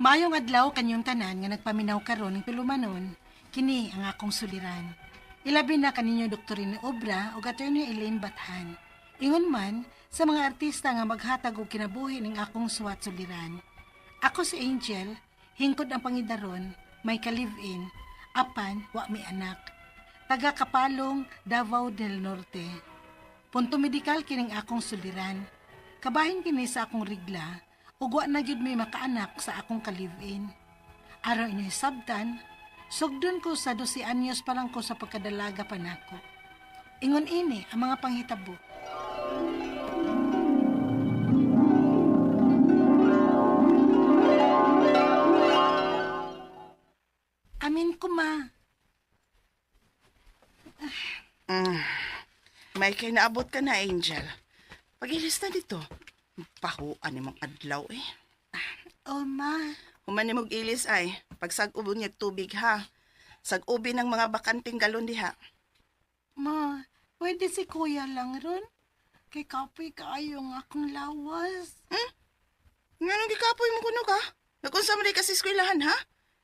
Maayong adlaw kanyong tanan nga nagpaminaw karon ng tulumanon, kini ang akong suliran. Ilabi na kaninyo Dr. Obra ug Attorney Elaine Bathan. Ingon man sa mga artista nga maghatag og kinabuhi ning akong suwat suliran. Ako si Angel, hingkod ang pangidaron, may ka-live-in, apan wa mi anak. Taga Kapalong, Davao del Norte. Punto medikal kining akong suliran. Kabahin kini sa akong rigla, ug wa na gyud may makaanak sa akong ka-live-in. Aron inyo hisabtan, sugdon ko sa 12 anyos pa lang ko sa pagkadalaga pa nako. Ingon ini ang mga panghitabo. Amin ko, ma. May kinaabot ka na, Angel. Pag-ilis na dito. Pahuan ni mong adlaw eh. Oh, ma. Human ni mong ilis ay, pagsag-ubo niya tubig ha. Sag-ubi ng mga bakanting galon diha. Ma, pwede si kuya lang ron? Kay kapoy kaayo ang akong lawas. Nga nung gikapoy mo kuno ka? Nagunsa man di ka sa eskwelahan ha?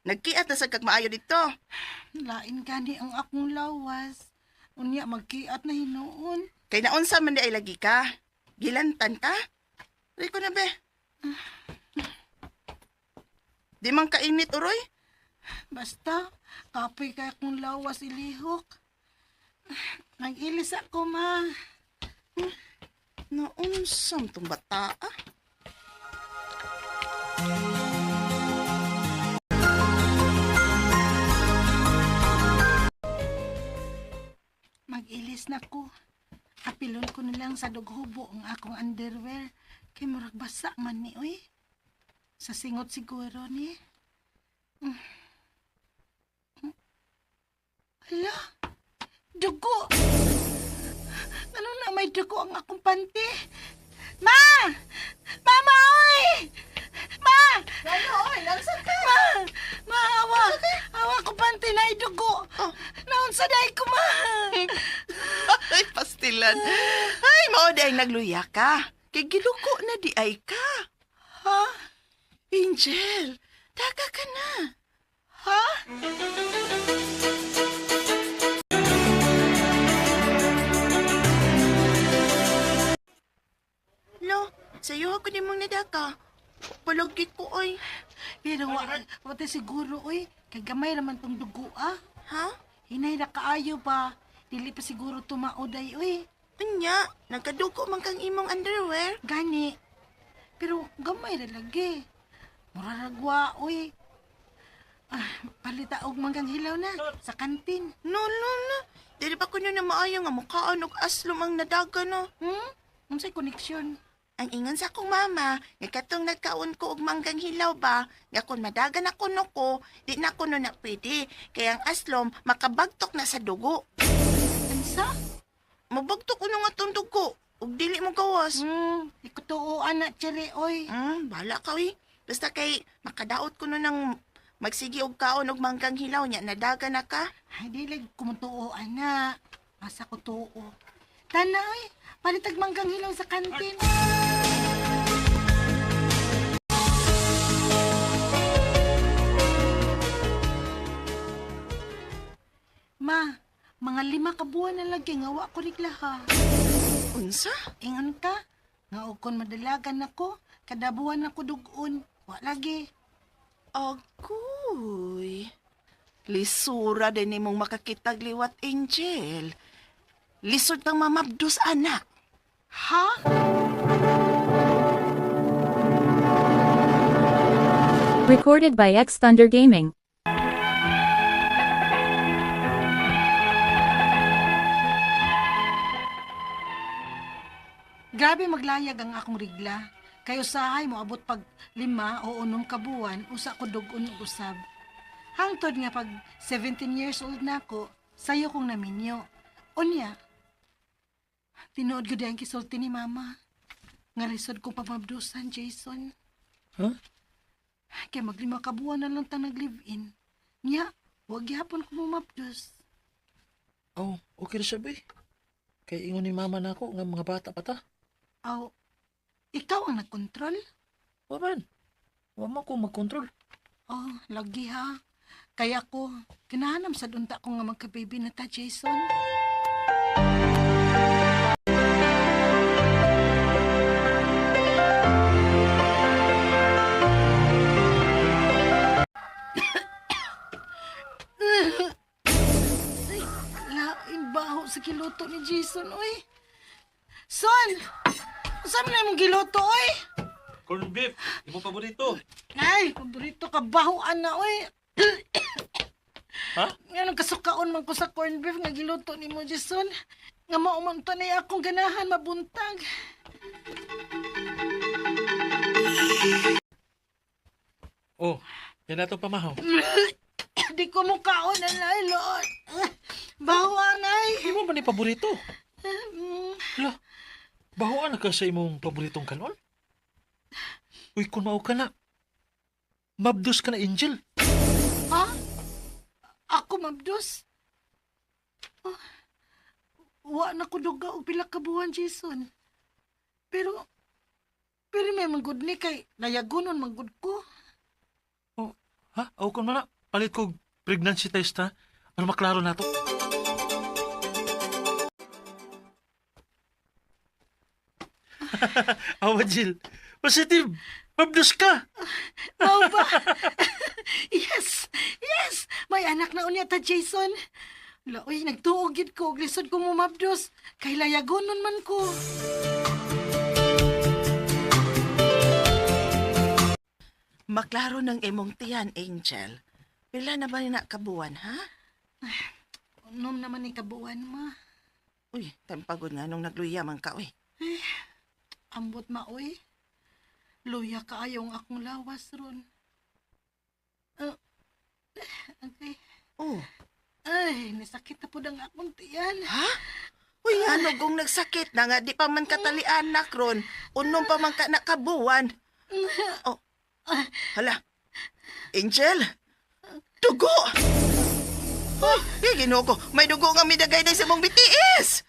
Nagkiat na sa kagmaayo dito. Lain gani ang akong lawas. Unya magkiat na hinuon. Kay naunsa man di ay lagi ka. Gilantan ka? Rico na be. Di man kainit uroy? Basta, kapoy kay akong lawas ilihok. Nag-ilis ako, ma. Naunsam tong bata ah. Mag-ilis na ko. Apilon ko na lang sa dughubo ang akong underwear. Kay murag basa man ni, uy. Sa singot siguro ni. Ala, dugo! Ano na may dugo ang akong panty? Ma! Mama, oy! Ma! Ano oy, lansa ka. Ma! Ma, awa! Awa ko panty na dugo! Oh. Naunsa dai ko, ma! Ay, pastilan. Ay, mao di ay nagluya ka. Kay giluko na di ay ka. Ha? Angel, daga ka na. Ha? Lo, sayo ako ni mong nadaka. Palagi ko ay. Pero wa ta siguro oy, kay gamay raman tong dugo ah. Ha? Hinay ra kaayo pa. Dili pa siguro tumao day oy. Unya, nagkaduko man kang imong underwear. Gani. Pero gamay ra lagi. Mura ra gwa oy. Ah, palita og manggang hilaw na sa kantin. No, no, no. Dili pa kuno na maayo nga mukhaan og aslom ang nadaga no. Hmm? Unsay koneksyon? Ang ingon sa akong mama, nga katong nagkaon ko og manggang hilaw ba, nga kun madagan ako no ko, di na kuno na pwede. Kaya ang aslom makabagtok na sa dugo. Unsa? Mabagtok ko nga tong dugo, ug dili mo gawas. Ikutuo ana chere oy. Bahala ka uy. Basta kay makadaot ko no ng magsigi og kaon og manggang hilaw nya nadaga na ka. Ay, dili kumutuo ana. Asa ko tuo. Tana oy, palitag manggang hilaw sa kantin. Ma, mga 5 ka buwan na lagi nga wa ko rigla ha. Unsa? Ingon ka, nga og kon madalagan ako, kada buwan ako dugon, wa lagi. Agoy. Lisura din nimong makakitag liwat, Angel. Lisod kang mamabdos, anak. Ha? Recorded by X Thunder Gaming. Grabe maglayag ang akong rigla. Kay usahay mo abot pag 5 o 6 ka buwan, usa ko dugon og usab. Hangtod nga pag 17 years old na ako, sayo kong naminyo. Unya, tinuod gud ang kisulti ni mama. Nga lisod kong pamabdusan, Jason. Huh? Kay mag-5 ka buwan na lang ta nag-live-in. Nya, wag gihapon ko mumabdus. Oh, okay ra siya, be. Kay ingon ni mama nako nga mga bata pa ta. Aw, ikaw ang nagkontrol? Wa man. Wa man ko magkontrol. Oh, lagi ha. Kaya ko, kinahanam sa unta ko nga magka-baby na ta, Jason. Ay, lain baho sa kiluto ni Jason, oy. Son! Saan na imong giluto, oy? Corn beef, imo paborito. Ay, paborito ka bahoan na, oy. Ha? Nga nang kasukaon man ko sa corned beef nga giluto ni mo, Jason. Nga mao man to na akong ganahan mabuntag. Oh, yan na itong pamahaw. Di ko mo kaon anay, Lord. Bahoan ay. Imo man ni paborito. Hala, bahoan na ka sa imong paboritong kanon? Uy, kung mao ka na, mabdos ka na, Angel. Ha? Ako mabdos? Oh, wa na ko duga og pila ka buwan, Jason. Pero, pero may manggod ni kay layagonon manggod ko. Oh, ha? O kung mana, palit ko pregnancy test ha? Ano maklaro na to? Awa, Jill. Positive! Mabdos ka! Mao ba? Yes! Yes! May anak na unya ta, Jason. Laoy, nagtuog gid ko og lisod ko mumabdos. Kay layagonon man ko. Maklaro ng imong tiyan, Angel. Pila na ba ni nakabuwan, ha? Unom naman ni kabuan, ma. Uy, tampagod nga nung nagluya man ka, uy. Ambot maoy. Luya kaayo ang akong lawas ron. Ah, okay. Oh, Ay, nasakit na pud ang akong tiyan. ha? Uy, ano kung nagsakit na nga, di pa man katalian na ron. Unom pa man ka nakabuwan. Oh, hala. Angel! Dugo! Uy, ay, Ginoo ko. May dugo nga midagay na sa mong BTS!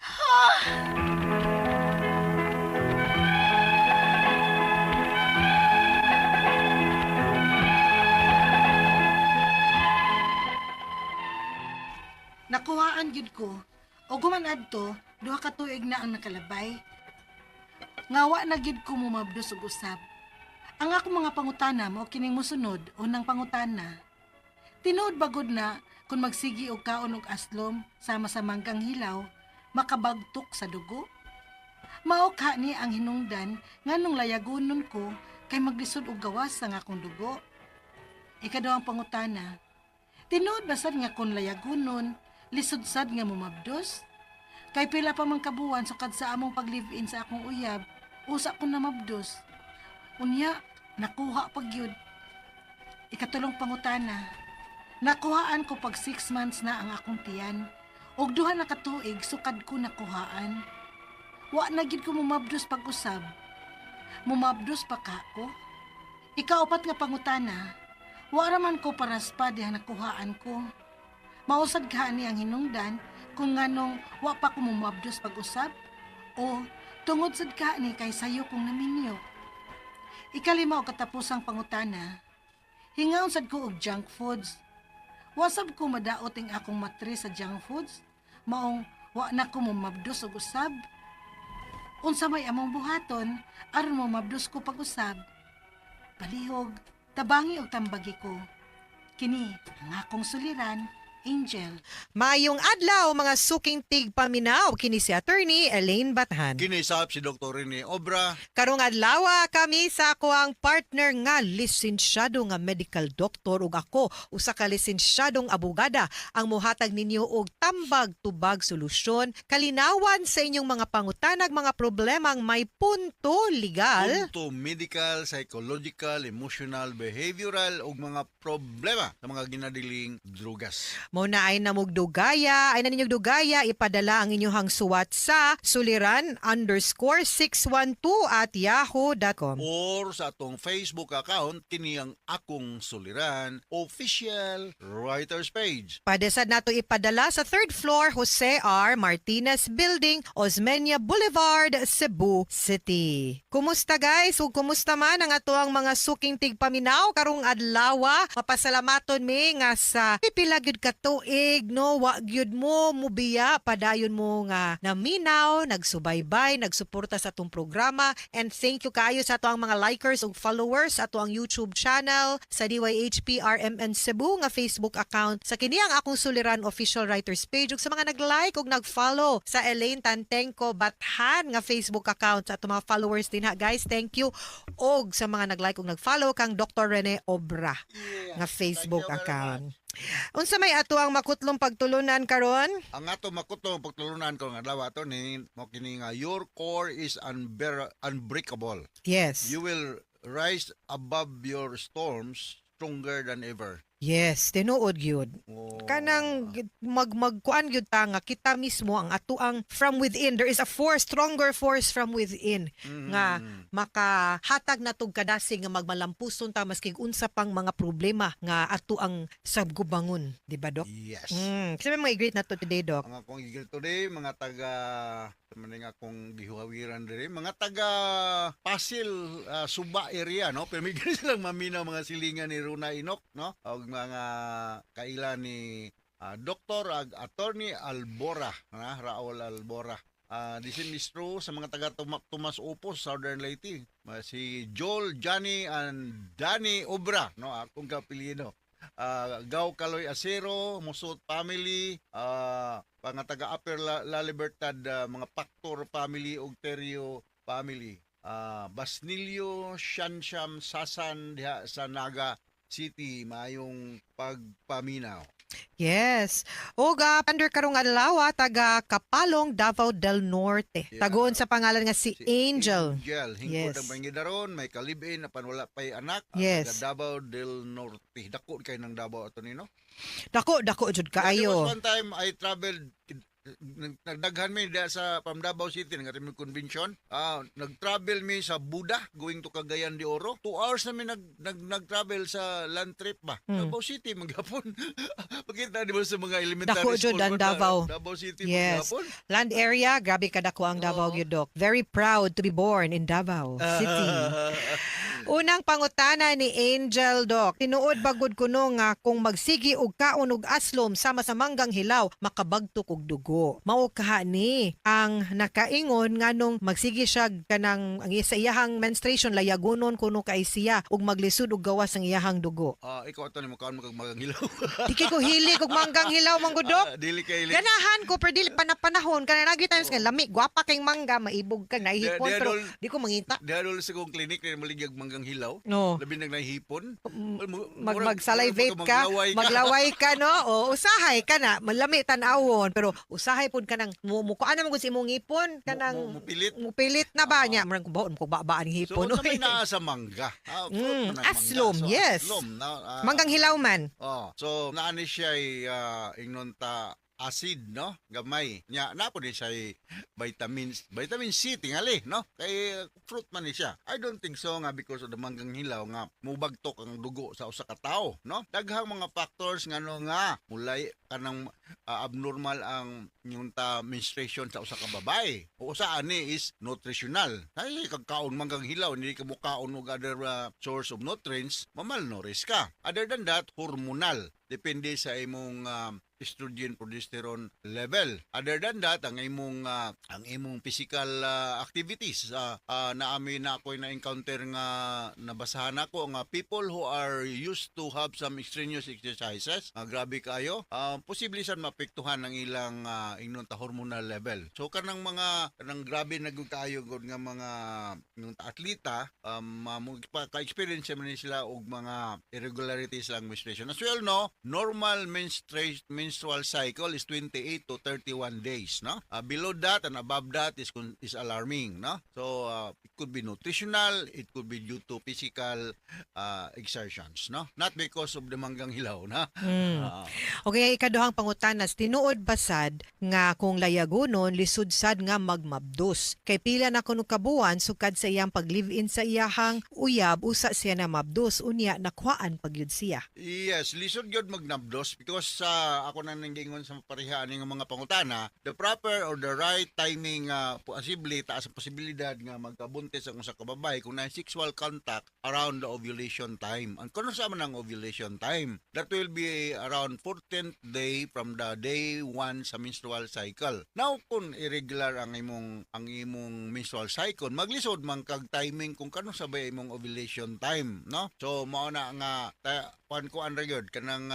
Nakuhaan gyud ko. Og human adto, 2 ka tuig na ang nakalabay. Nga wa na gyud ko mumabdos og usab. Ang akong mga pangutana mao kining mosunod unang pangutana. Tinuod ba gud na kung magsigi og kaon og aslom sama sa manggang hilaw, makabagtok sa dugo? Mao ka ni ang hinungdan nganong layagonon ko kay maglisod og gawas ang akong dugo. Ikaduhang pangutana, tinuod ba sad nga kon layagonon, lisod sad nga mumabdos? Kay pila pa man kabuwan sukad sa among pag-live-in sa akong uyab, usa ko na mabdos. Unya, nakuha pag yun. Ikatulong pangutana, nakuhaan ko pag 6 months na ang akong tiyan. Og 2 na ka tuig sukad ko nakuhaan. Wa na gid ko mumabdos pag-usab. Mumabdos pa ka ko? Ikaupat nga pangutana, wa raman ko paraspa diha nakuhaan ko. Mausad ka ni ang hinungdan kung nganong wa pa ko mumabdos pag-usab o tungod sad ka ni kay sayo kong naminyo. Ikalima o katapusang pangutana, hingaon sad ko og junk foods. Wasab ko madaot ang akong matri sa junk foods, maong wa na ko mumabdos og usab. Unsa may among buhaton aron mumabdos ko pag-usab. Palihog, tabangi og tambagi ko. Kini ang akong suliran, Angel. Maayong adlaw mga suking tigpaminaw, kini si Attorney Elaine Bathan. Kinisap si Dr. Rene Obra. Karong adlaw kami sa akoang partner nga lisensyado nga medical doctor ug ako usa ka lisensyadong abogada ang mohatag ninyo og tambag tubag solusyon kalinawan sa inyong mga pangutanag, mga problemang may punto legal. Punto medical, psychological, emotional, behavioral ug mga problema sa mga ginadiling drugas. Mao na ay namugdugaya, ay na ninyong dugaya, ipadala ang inyong suwat sa suliran_612@yahoo.com. Or sa atong Facebook account, kini ang Akong Suliran Official Writers Page. Pwede sad nato ipadala sa third floor, Jose R. Martinez Building, Osmeña Boulevard, Cebu City. Kumusta, guys? Ug kumusta man ang atoang mga suking tigpaminaw karong adlaw? Mapasalamaton mi nga sa pipila gyud ka tuig, no, wa gyud mo mubiya, padayon mo nga naminaw, nagsubaybay, nagsuporta sa atong programa, and thank you kaayo sa atoang mga likers ug followers sa atoang YouTube channel, sa DYHP RMN Cebu nga Facebook account, sa kini ang Akong Suliran Official Writers Page, ug sa mga nag-like ug nag-follow sa Elaine Tantengco Bathan nga Facebook account. Sa atong mga followers din ha, guys, thank you, og sa mga nag-like ug nag-follow kang Dr. Rene Obra nga Facebook Thank you very account. Unsa may ato ang makutlong pagtulunan karon? Ang ato makutong pagtulunan ko nga adlaw ato ni mo kini nga your core is unbreakable. You will rise above your storms stronger than ever. Yes, tinuod gyud. Oh. Kanang magkuan gyud ta nga kita mismo ang atuang from within, there is a force, stronger force from within nga makahatag natog kadasig nga magmalampuson ta maski unsa pang mga problema nga ato ang sabgubangon, di ba, Dok? Yes. Kasi may mga i-greet na to today, Doc. Ang akong i-greet today, mga taga maning akong gihuhawiran diri, mga taga Pasil, Suba area, no? Pero may gani silang maminaw, mga silingan ni Runa Inok, no? Og mga kaila ni Doktor ag Attorney Albora, na Raul Albora. This is true sa mga taga Tomas Opos, Southern Leyte. Si Joel, Johnny and Danny Obra, no? Akong kapilino. Gaw Kaloy Acero, Musot family, mga taga Upper La Libertad, mga Pactor family ug Terio family. Basnilio, Shansham, Sasan diha sa Naga City, maayong pagpaminaw. Yes. Og under karong adlaw, taga Kapalong, Davao del Norte. Tagoon sa pangalan nga si Si Angel. Angel, hingkod ang pangidaron, may kalibin apan wala pay anak. Taga Davao del Norte. Dako kay ng Davao ato nino. Dako, dako jud There was kaayo. one time I traveled, nagdaghan mi diha sa from Davao City nga mi convention. Nag-travel mi sa Buda going to Cagayan de Oro. 2 hours na mi nag nag nag-travel sa land trip ba. Davao City manggapon. Pakita di ba sa mga elementary Dako jud school ang pa, Davao. Davao City manggapon. Land area, grabe kadako ang Davao gyud, Dok. Very proud to be born in Davao City. Unang pangutana ni Angel, Doc. Tinuod ba gud kuno nga kung magsigi og kaon og aslom sama sa manggang hilaw, makabagtok og dugo? Mao kaha ni ang nakaingon nganong magsigi siya kanang ang sa iyahang menstruation, layagonon kuno kay siya ug maglisod og gawas ang iyahang dugo. Ikaw ato ni mo kaon mo kag manggang hilaw? Di kay ko hilig og manggang hilaw man gud, Dok. Ah, dili kay hilig. Ganahan ko pero dili panapanahon kana nagi times nga lami gwapa kay mangga, maibog ka naihipon, pero di ko mangita. Diha dol sa kong clinic ni maligyag manggang hilaw. No. Labi nag nahihipon. Mag magsalivate ka, maglaway ka. Maglaway ka, no? O usahay ka na, malami tan-awon, pero usahay pud ka nang mukuan naman gud sa imong ngipon kanang Mupilit. Mupilit na ba niya? Murag baon ko ba ang So, hipon. unsa may Oy. naa sa mangga? Fruit man ang mangga. Aslom, So, yes. Aslom, na, Manggang hilaw man. Oh, so naa ni siya ingnon ta acid, no? Gamay. Nya na po ni siya vitamin C tingali, no? Kay fruit man ni siya. I don't think so nga because of the manggang hilaw nga mubagtok ang dugo sa usa ka tawo, no? Daghang mga factors nga no nga mulay kanang abnormal ang yung ta menstruation sa usa ka babae. O usa ani is nutritional. Ay kagkaon manggang hilaw, hindi ka mukaon og other source of nutrients, mamalnourished ka. Other than that, hormonal. Depende sa imong estrogen progesterone level. Other than that, ang imong physical activities, naami na ako'y na-encounter nga nabasahan ako nga people who are used to have some extraneous exercises, grabe kayo, posible sad maapektuhan ang ilang ingnon ta hormonal level. So kanang mga kanang grabe na gud kaayo gud nga mga ingnon ta atleta, ka-experience man ni sila og mga irregularities lang menstruation. As well, no, normal menstruation menstrual cycle is 28 to 31 days, no? Below that and above that is alarming, no? So it could be nutritional, it could be due to physical exertions, no? Not because of the manggang hilaw, na. Okay, ikaduhang pangutana, tinuod ba sad nga kung layagonon lisod sad nga magmabdos? Kay pila na kuno kabuan sukad sa iyang pag-live-in sa iyahang uyab, usa siya na mabdos, unya nakuhaan pagyud siya. Yes, lisod gyud magnabdos because sa ako na nanggingon sa pareha ani nga mga pangutana, the proper or the right timing, posible taas ang posibilidad nga magkabuntis ang usa ka babae kung na sexual contact around the ovulation time. Ang kuno sa man ang ovulation time, that will be around 14th day from the day 1 sa menstrual cycle. Now kung irregular ang imong menstrual cycle, maglisod man kag timing kung kano sabay imong ovulation time, no? So mao na nga kuan kuan ra gyud kanang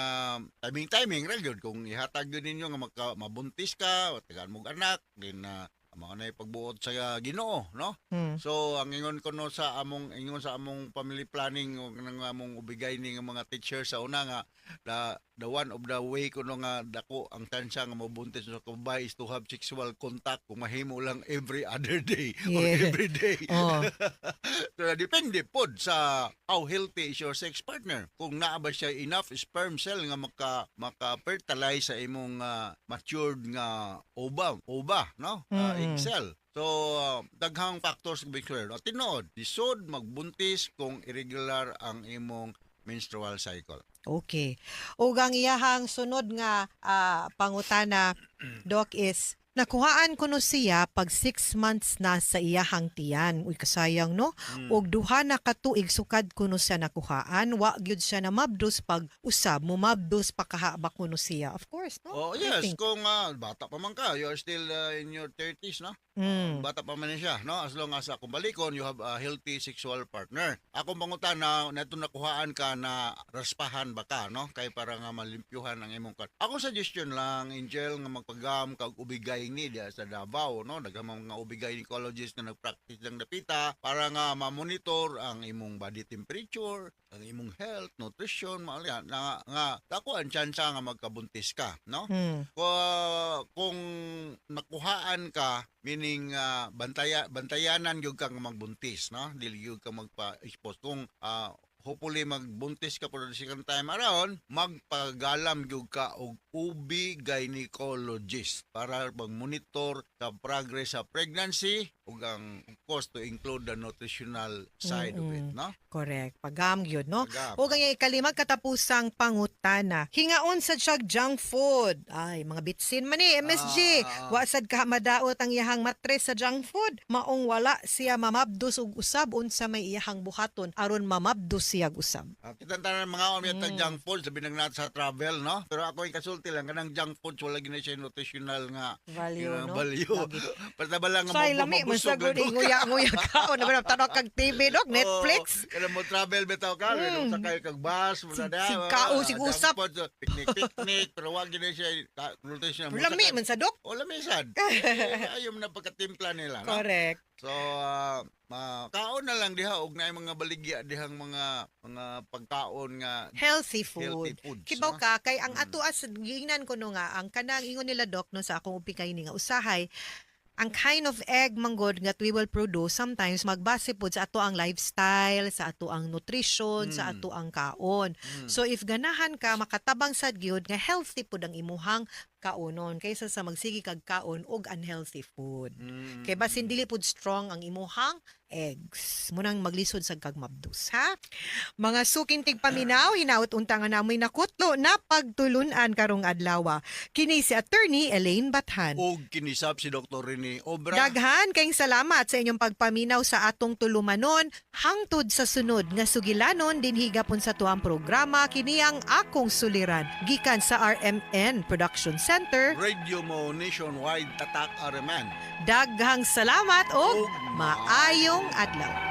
timing timing ra gyud kung ihatag gyud ninyo nga mabuntis ka, tagaan mong anak, din na mao na pagbuot sa Ginoo, no? So ang ingon ko no sa among family planning o kanang among ubigay ni nga mga teacher sa una nga the one of the way kuno nga dako ang tsansa nga mabuntis sa babae is to have sexual contact kung mahimo lang every other day or every day. So, depende pod sa how healthy is your sex partner. Kung naa ba siya enough sperm cell nga maka fertilize sa imong matured nga ova, no? Egg cell. So, daghang factors to be clear. Tinuod, lisod magbuntis kung irregular ang imong menstrual cycle. Okay. Ug ang iyahang sunod nga pangutana, Doc, is nakuhaan kuno siya pag 6 months na sa iyahang tiyan. Uy, kasayang, no? Og 2 na ka tuig sukad kuno siya nakuhaan, wa gyud siya na mabdos pag usab, mumabdos pa kaha ba kuno siya? Of course, no? Oh, I yes, think. Kung bata pa man ka, you are still in your 30s, no? Bata pa man siya, no? As long as akong balikon, you have a healthy sexual partner. Akong pangutana, nato nakuhaan ka na raspahan ba ka, no? Kay para nga malimpyuhan ang imong kat. Akong suggestion lang, Angel, nga magpagam kag OB-GYN diya sa Davao, no? Daghang mga OB-gynecologist na nagpractice lang dapita para nga ma-monitor ang imong body temperature, ang imong health, nutrition, mga na, nga dako ang tsansa nga magkabuntis ka, no? Kung nakuhaan ka, meaning bantayanan gyud ka nga magbuntis, no? Dili gyud ka magpa-expose. Kung hopefully magbuntis ka for the second time around, magpagalam gyud ka og OB gynecologist para mag-monitor sa progress sa pregnancy ug ang of course to include the nutritional side of it, no? Correct. Pagam gyud, no? Pagam. O ang ikalimang katapusang pangutana. Hingaon sa siyag junk food. Ay, mga bitsin man ni MSG. Wa sad ka madaot ang iyahang matres sa junk food. Maong wala siya mamabdos og usab, unsa may iyahang buhaton aron mamabdos siya usab? Kitang tanan mga mm. Junk food sabi nang natin sa travel, no? Pero ako yung kasulti lang kanang junk food wala gina siya nutritional nga Value, nga no? value. Lagi. Basta ba lang nga Say lami man mabusog sa gud lang nguya-nguya kaon na ba tanaw kag TV, dok, Netflix. Oo, kada mo travel bitaw ka, mm. Sakay kag bus, mo na Sig kao, sig usap. Picnic picnic, pero wag gina siya nutritional. Lami man sa, dok. O lami sad. Eh, ayaw na pagkatimpla nila, no? Correct. So, kaon na lang diha og naay mga baligya dihang mga pagkaon nga Healthy food. Healthy foods. Kibaw no? ka kay ang ato as giingnan ko no nga ang kanang ingon nila, doc, no, sa akong upikay ni nga usahay ang kind of egg manggod nga we will produce sometimes magbase pod sa ato ang lifestyle, sa ato ang nutrition, sa ato ang kaon. So if ganahan ka makatabang sad gyud nga healthy pod ang imuhang kaonon kaysa sa magsige kag kaon og unhealthy food. Kay basin dili pud strong ang imuhang eggs. Munang maglisod sa kag mabdus, ha? Mga suking tigpaminaw, hinaut unta nga namoy nakutlo na pagtulunan karong adlaw. Kini si Attorney Elaine Bathan. Og kinisap si Dr. Rene Obra. Daghan kayong salamat sa inyong pagpaminaw sa atong tulumanon hangtod sa sunod nga sugilanon dinhi gapon sa tuang programa, kini ang Akong Suliran, gikan sa RMN Production Center. Radio mo nationwide, Tatak RMN. Daghang salamat og Og maayong adlaw.